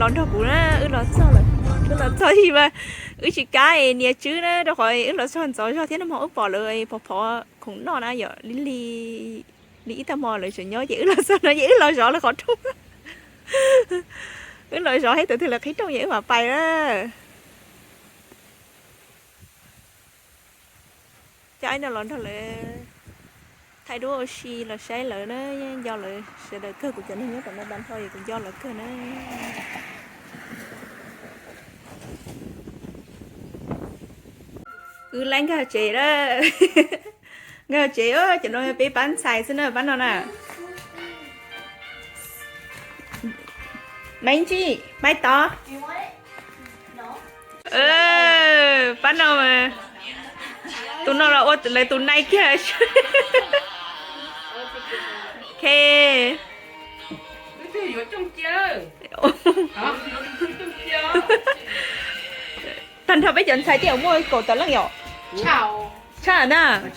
Los nrog kuv na, wb los txog lawm. Wb los txog ib mas wb tsis kam nias tswb na, rau qhov wb los txog ntxov zog thiab no mas wb pom lawv phov phov khoom noj na yom, li li li ib tag hmo lawv tseem nyob ces wb los txog no ces wb los zov lawv qhov rooj. Wb los zov thiab tus twg lawv qhib rooj ces wb mam pais na. Coj ib no los nrog lawv thaij duab ua si los saib lawv na, nco lawv sawv daws kawg, kuv cov neeg nyob tom no tag nrho es kuv nco lawv kawg na. Wb laib nkag tsev na. Nkag tsev, cov no peb pab ntxhais xwb na, pab no na. Maiv Ntsij, Maiv Tod. Pab no mas, tus no los ua lawv tus nai kiag. Ok. Tag nrho peb cov ntxhais twb muaj kaum tawm leej yom? Tshaj na. Nej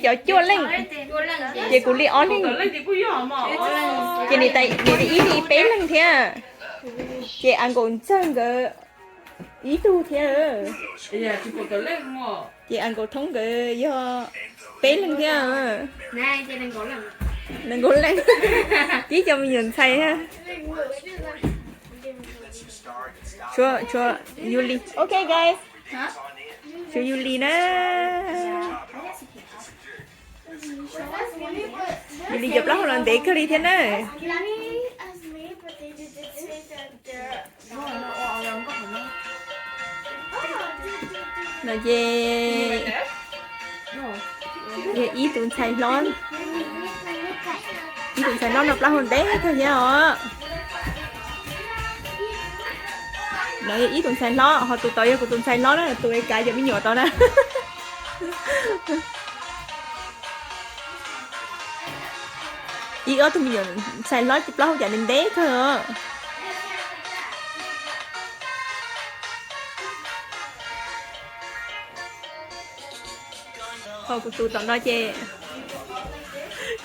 cov cuaj leej, ces kuv li ob leej. Ces nws ib li peb leej thiab. Ces a nkaus ntxawg nkawd ib tug thiab. Ces a nkaus thoob nkawd yog peb leeg thiab. Nees nkaum leej. Tib co me nyuam ntxhais thiab. Tshuav, tshuav Yuli. Ok guys. Tshuav Yuli na. Yuli cov plaub hau los ntev kawg li thiab na. No ces yog ib tus ntxhais hlob, ib tus ntxhais hlob no plaub hau ntev kawg thiab os. No yog ib tus ntxhais hlob, ho tus tod yog kuv tus ntxhais hlob na, tus kav cov me nyuam tod na. Ib ob tug me nyuam ntxhais hlob plaub hau cas ntev kawg os. Ho kuv tus tom no ces,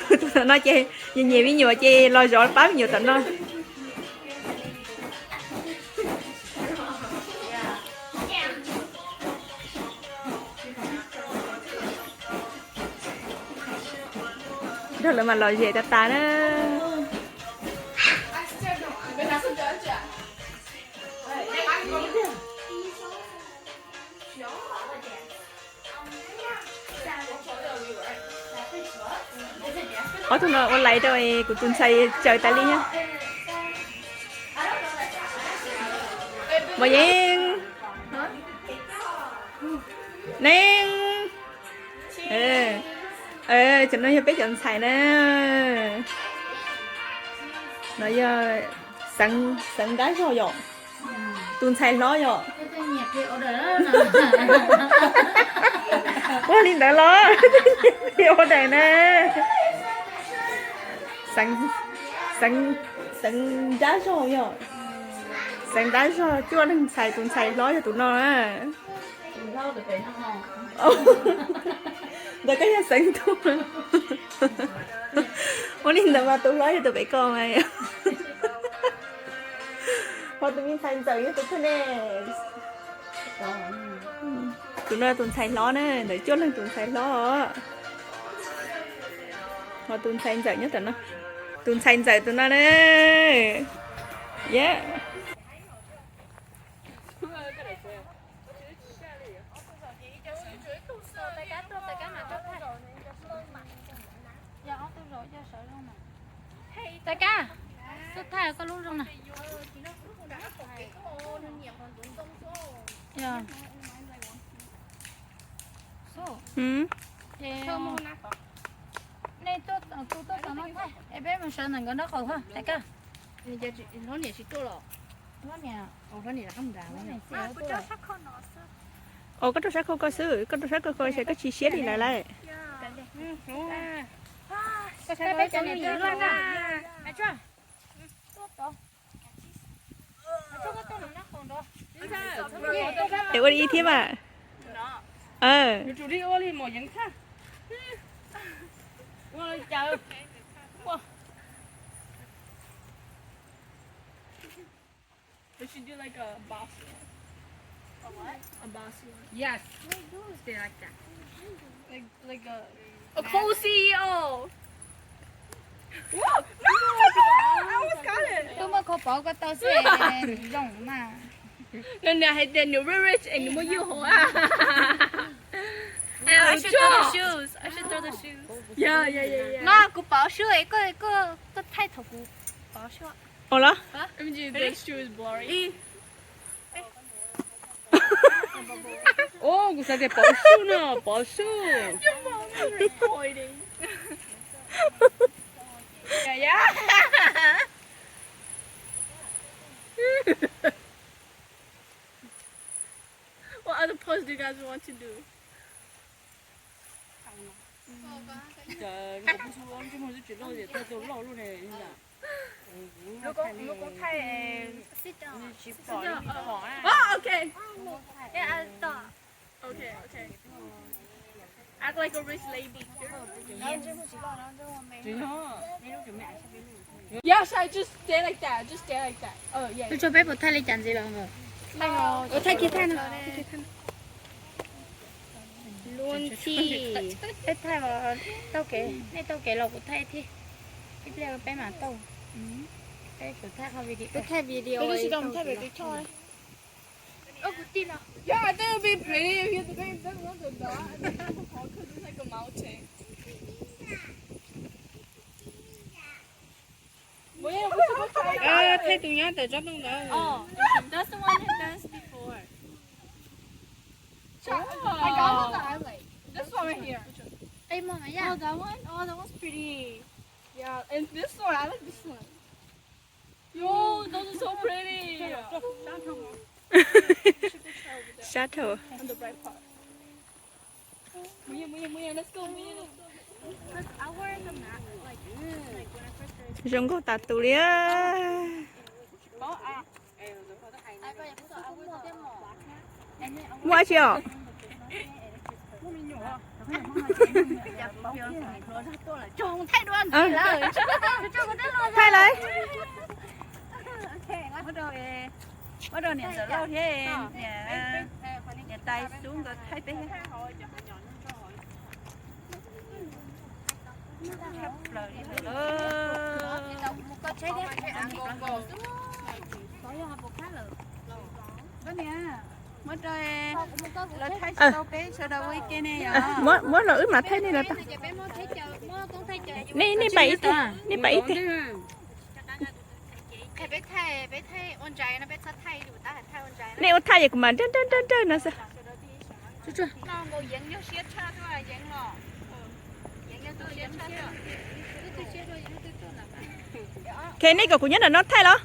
kuv tus tom no ces nyiam nyiam me nyuam ces los zov pab me nyuam tom no. Nrog lawv mas lom zem tas tas na. Ob tug no ua laiv rau kuv tus ntxhais tsaws tas li thiab. Mos Yeeb, Neeb, cov no yog peb cov ntxhais na. No yog Xeev, Xeev Dab Zog yom, tus ntxhais hlob yom. Ua li ntawd los ua daim na. Xeev, Xeev Dab Zog yom, Xeev Dab Zog cuaj leeg ntxhais, tus ntxhais hlob yog tus no na. Ntawd koj yog Xeev Tub. Ua li ntawd mas tus hlob yog tus pem ko mas. Ho tus me ntxhais ntxawm yog tus twg ne? Tus no tus ntxhais hlob na, ntawd cuaj leeg tus ntxhais hlob os. Ho tus ntxhais ntxawm nyob tom no, tus ntxhais ntxawm tus no na. Yep. Tais Kab, tuaj thaij koj lub zoo na. Nej tuaj, tus tuaj tom no thaij es peb mus sawv ntawm nkawd nraub qaum, Tais Kab. Ua koj rau sab khau koj xwb, koj rau sab khau koj, koj tsis siab li lawv lauj. Es ua li thiab mas. We should do like a boss one. A boss one. Yes. Stay like that. Like, like a, a cool C E O. Whoa! No! I almost got it. Koj muaj khaub paus koj tau xwb, zoo mas. Nws hais tias nws rich rich es nws muaj yus hauv. I should throw the shoes. I should throw the shoes. Yeah, yeah, yeah, yeah. Mas kuv pauv suab, koj, koj, koj thaij thaum kuv pauv suab. Ua los? Huh? Em, the shoe is blurry. Ua, kuv xav tias pauv suab no, pauv suab. Your mom is recording. Yeah, yeah. What other pose do you guys want to do? Lub koob thaij, tsis pom li pom na. Oh, okay. Okay, okay. Act like a rich lady. Yeah, Shai, just stay like that. Just stay like that. Oh, yeah. Tus tso peb puas thaij li cas ntxiv los? Ua thaij kiag thaij no. Luag ntxhi. Peb thaij tau kev, nej tau kev los kuv thaij thiab. Ib pliag peb mam tau. Peb kuv thaij qhov video. Peb thaij video. Peb lub tsis tau thaij pem peb choj. Yeah, I think it would be pretty if you had to go in front of the dot and then have a hall 'cause it's like a mountain. Thaij tus nyab tawm tsob ntoo ntawd. Oh, that's the one I danced before. Sure, I got it on the island. This one right here. Qe mog mas yaj. Oh, that one? Oh, that one's pretty. Yeah, and this one, I like this one. Yo, those are so pretty. Sab dhau. On the bright part. Let's go, let's go. Zoo nkauj tas tus li. Muaj tsi os? Thaij lawm. Muab rau niam ntxawm Lauj thiab niam tais Xub nkawd thaij peb. Muab rau lawv thaij tsis tau peb sawv daws ua ib ke ne yom. Muab los wb mam thaij nej lawv tau. Nej, nej pab ib teg, nej pab ib teg. Nej ua thaij es kuv mam dawb dawb dawb dawb no xwb. Ok, nej kom kuv nyob nram no thaij los?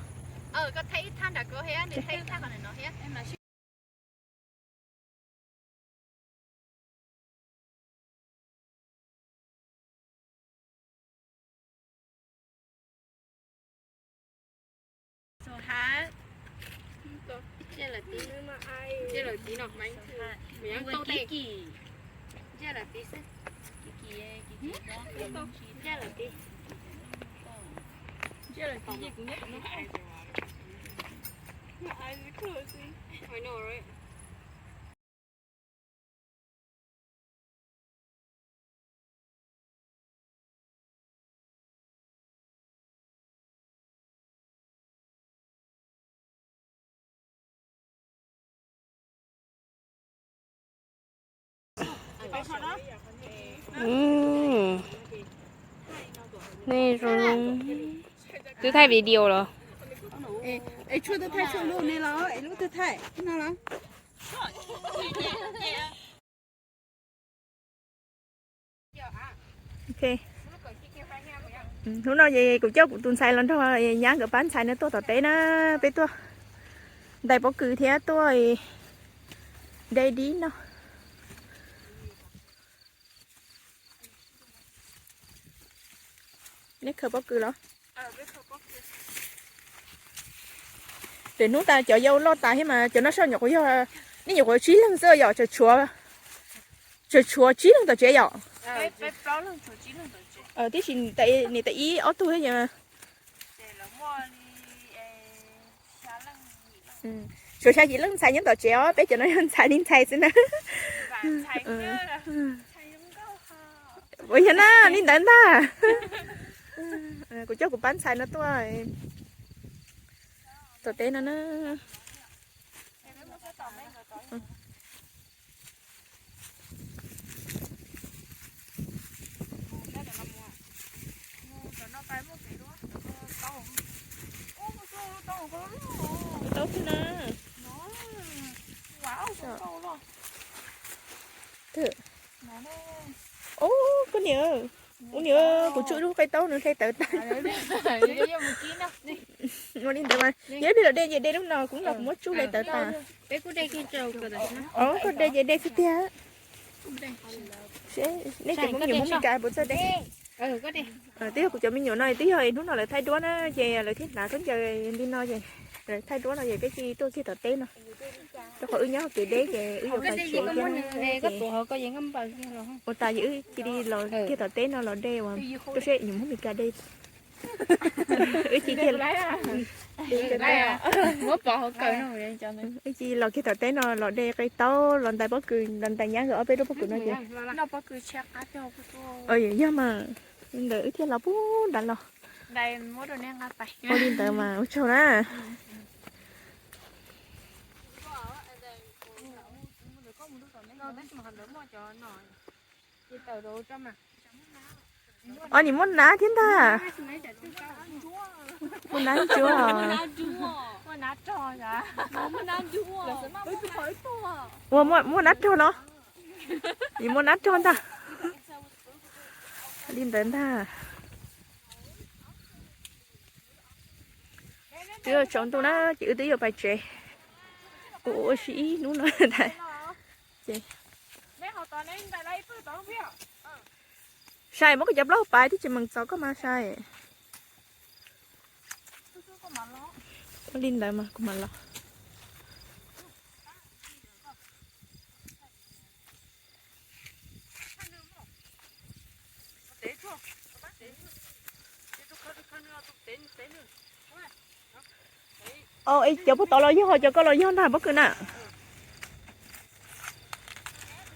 Nej zoo, twb thaij video los? Es tshuaj twb thaij tshuaj lub ne los, es lub twb thaij no los. Hnub no kuv coj kuv tus ntxhais los nrog nyab nkawd pab ntxhais no tuaj tom teb na, peb tuaj ntais pob kws thiab tuaj de dib no. Nej khaws pob kws los? Pem hnub tas cov yau loj tas thiab mas cov no soj nyuam qhuav yog, nej nyuam qhuav tsib leeg xwb yom, tseem tshuav tsib leeg tom tsev yom. Tiam sis niam tais ib ob tug thiab yog. Suav xya yim leej ntxhais nyob tom tsev os, peb cov no yog ntxhais li ntxhais xwb na. Ua yog na, li ntawd ntag. Kuv coj kuv pab ntxhais no tuaj tom teb no na. Tau xwb na. Ub, koj niam, ub niam, kuv tshuav ib lub qaib taub nws hle tawv tag. Ua li ntawd mas yog ib pliag los de ces de lub no, kuv los kuv muab tsuj hle tawv tag. Koj de ces de xwb tiag. Nej cov Hmoob, nyuam Hmoob Mes Kas puas txawj de? Twb yog kuv cov me nyuam no twb yog hnub no lawv thaij duab na, ces lawv thiaj hnav khaub ncaws li no ces lawv thaij duab no ces peb thiaj tuaj kiag tom teb no. Rau qhov wb nyob kev deb ces wb yuav pais tsev thiab. Ua tas ces wb cia li los kiag tom teb no los de uas tuaj seb nyuam Hmoob Mes Kas de. Wb cia li, wb cia li los kiag tom teb no los de qaib taub los ntais pob kws, los ntais nyab nkawd ob peb lub pob kws no ces. Yog mas, li ntawd wb thiaj los puag nrad los. Ua li ntawd mas ua tsaug na. Os, nim muab nab thiab ntag. Muab nab ntsuab. Ua muaj nab rog no. Nim muab nab rog ntag. Li ntawd ntag. Twb tsaus ntuj na ces wb twb yuav pais tsev. Ua ua si ib hnub no ntag. Ces sai, muab koj cov plaub pais twb tsis meem txaus koj mas sai. Ua li ntawd mas kuv mam los. Cov puag tod los yog, cov ko los yog ntag pob kws na.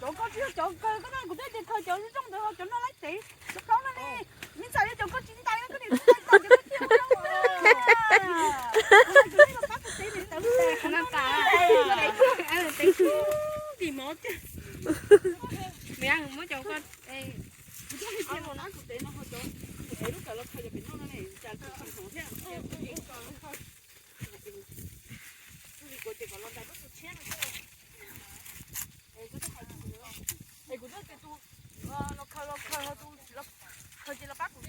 Cov ko tsis yog cov ko, koj no kuv twb tias khaws cov zoo ntawd, cov no laib tev, cov plaub no ne. Ib ntxhais yog cov ko tsis ntais, koj niam tsis ntais cov ko tiag. Kuv twb hais tias los nab kuv tev no ho cov, kuv ev lub kawm los khaws cov pem no no ne, cas kuv tsis hnov thiab. Kuv li kuv ces kom los ntais lub tus tshiab no xwb. Es kuv twb hais tus, es kuv twb tias tus los khaws los khaws, tus khaws ces los pab kuv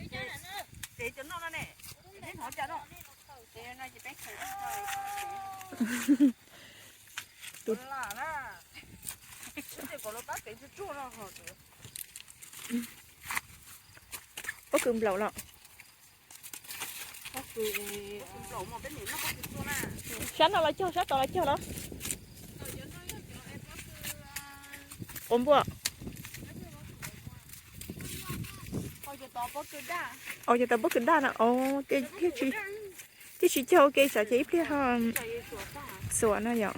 tev cov noj no ne. Neb hnov cas no? Ces no ces peb khaws tus lam na. Ces kom los pab tev tsuag tsuag no ho. Pob kws nplaum los. Sab no los cog, sab tod los cog los? Quav npua. Au, ces tau pob kws daj no, au, thiaj tsis cog ua ke tsam ces ib pliag ho xuas no yom.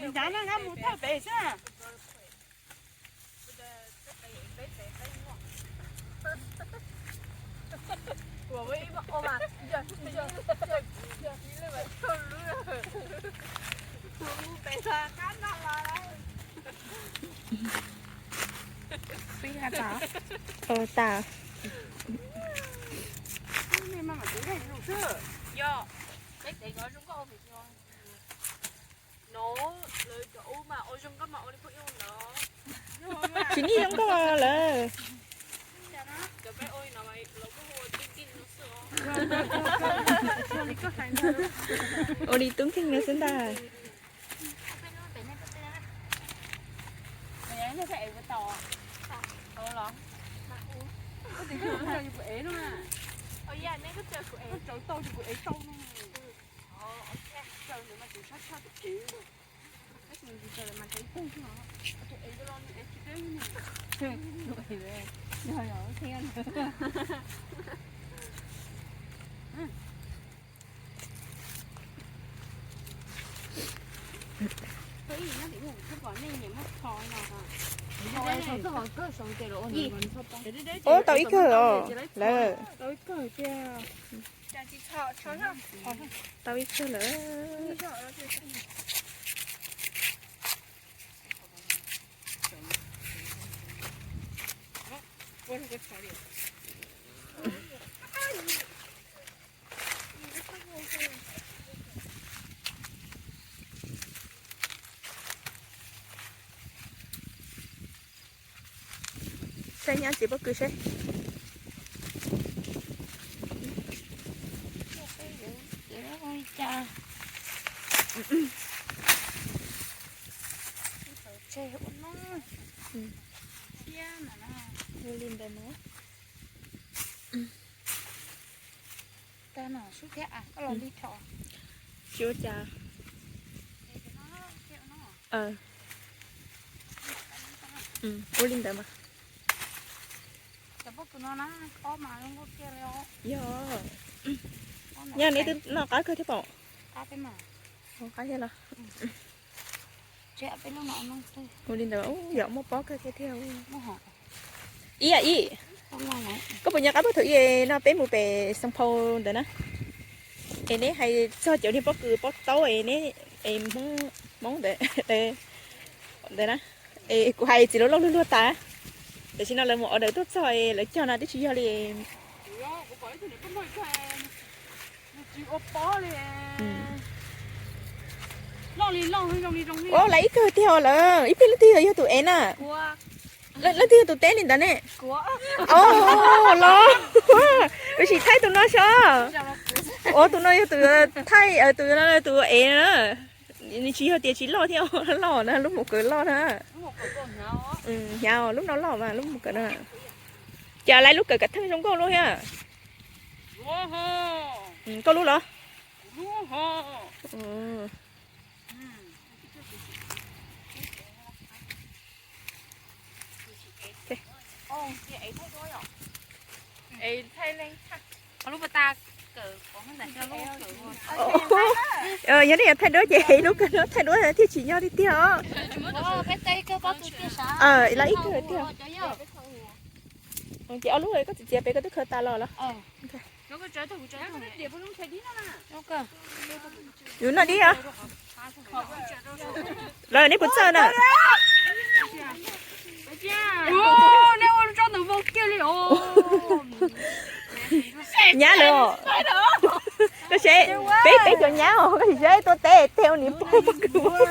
Ncav no, ncav mus thawj pem xwb. Ua tas. Tsis nij zoo nkauj lawm. Ua li tub nkeeg no xwb ntag. Ub, tau ib kawg os lawm. Tau ib kawg lawm. Saib nyab txiv pob kws saib. Ua li ntawd mas. Tsis ua cas. Ua li ntawd mas. Yog, yog neb twb noj qab kawg thiab pom. Qab thiab los. Ua li ntawd yog muaj pob kawg thiab thiab. Ib yam ib, koj puas nco qab puag thaum ub no peb mus pem Xeev Phau ntawd na, es neb hais txog cov niag pob kws pob taub es neb, es Hmoob ntawd na, es kuv hais txiv laus loj luag luag tas, tam sim no lawv mus order tuaj txog es lawv cog no twb tsis yog li. Ua, lawv ib kawg tiag lawm, ib pliag leej twg yog tus ev na? Leej twg yog tus teb li ntawd ne? Os, los kuv sim thaij tus no saib. Ua, tus no yog tus thaij, tus no tus ev na. Nws tsis yog tias tsis loj thiab, loj na, lub mus kawm loj na. Hnyav lub no loj mas lub mus kawm no. Cas lawv lub kawm kav theej zoo nkauj lub thiab. Koj lub los? Yog nej yuav thaij duab ces lub kawm no thaij duab thiaj tsim nyog tiag tiag os. Los ib kawg tiag. Ces ob lub koj txiav txiav pem koj twb khaws tas los los? Yus noj dib os. Los neb puas txawj na? Nyab lawm. Koj saib, peb peb cov nyab os, koj sim saib tuaj teb teg ua niam pog pob kws.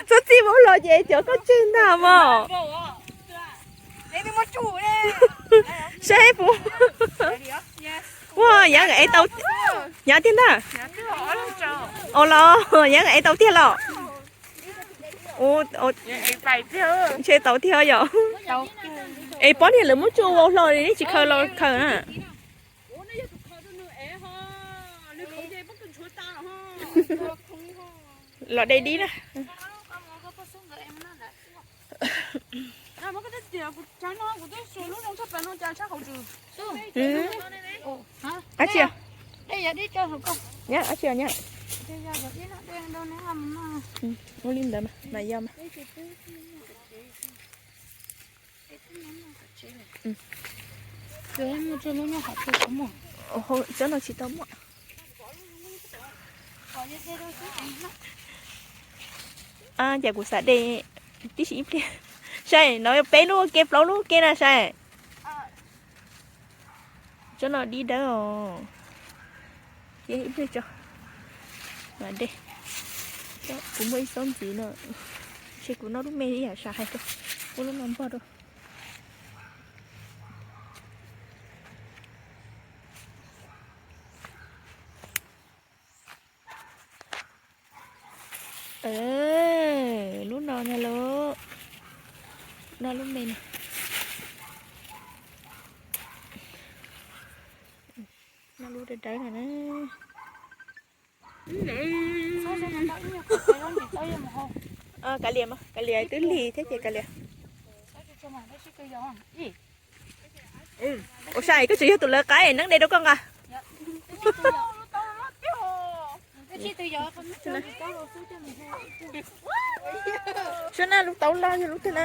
Txhob txij mus los ces cov koj tseg ntag mog. Saib puas. Ua, yav nkawd ev tau, hnyav tiag ntag. Ua los yav nkawd ev tau tiag los? Ntshe tau tiag yom. Es pob niag lawv muab tsuj ua hlo li, neb tsis khaws los khaws na. Los de dib na. Ab tsi, nyab, ab tsi nyab. Ua li ntawd mas yog mas. Cov no tsis tau muaj. Cas kuv xav de tib si ib pliag. Saib no peb lub ua ke plaub lub ua ke na saib. Tsob no dib dawb os. Ib pliag tso. Mas de. Kuv muaj ib txob ntxiv no. Ntshe kuv noj lub me ib yam sav hais rau. Muab lub no npog rau. Lub no na lub, no lub me no. Noj lub Rawv no na. Kav liam, kav liam, twb lig thiab ces kav liam. Ua sai, koj tseem yog tus lawv qaib neeb de rau koj nqa. Saib na, lub taub loj yog lub twg na?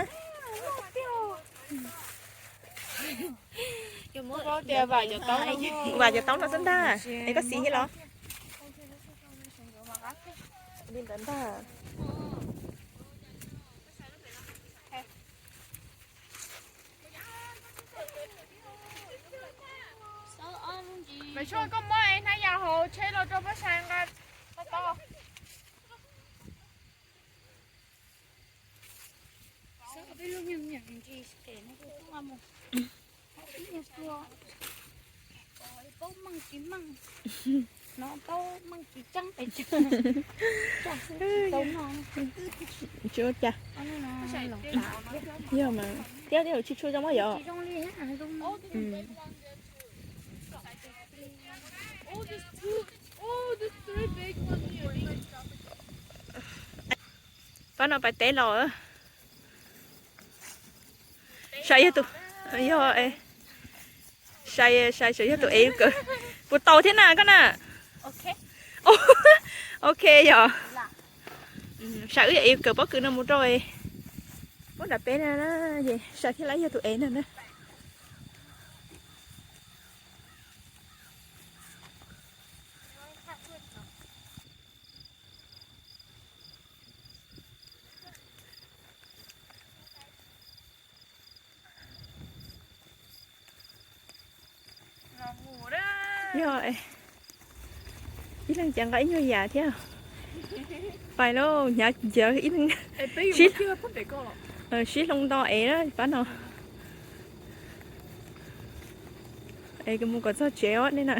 Vam cov taub no xwb ntag. Es koj xis thiab los? Li ntawd ntag. Maiv Tshuaj, koj muab hnab yas hauv tsheb los rau Paj Sai nqa taub. Tsis ua cas. Yog mas, thiab thiab tsis tshua zoo mas yog. Pab no pais teb los. Sai yog tus, yog, sai, sai, sai yog tus ev kawg. Puas tau thiab na koj na? Ok yog. Sai wb yog ev kawg pob kws no mus rau pob nram peb na, es sai thiab lawv yog tus ev na na. Yog, ib leeg ces nqa ib nyuag yam thiab. Pais lauj, hnyav nciav ib leeg. Sib hloov nto ev na pab no. Es mus kom txog tsev os nej na.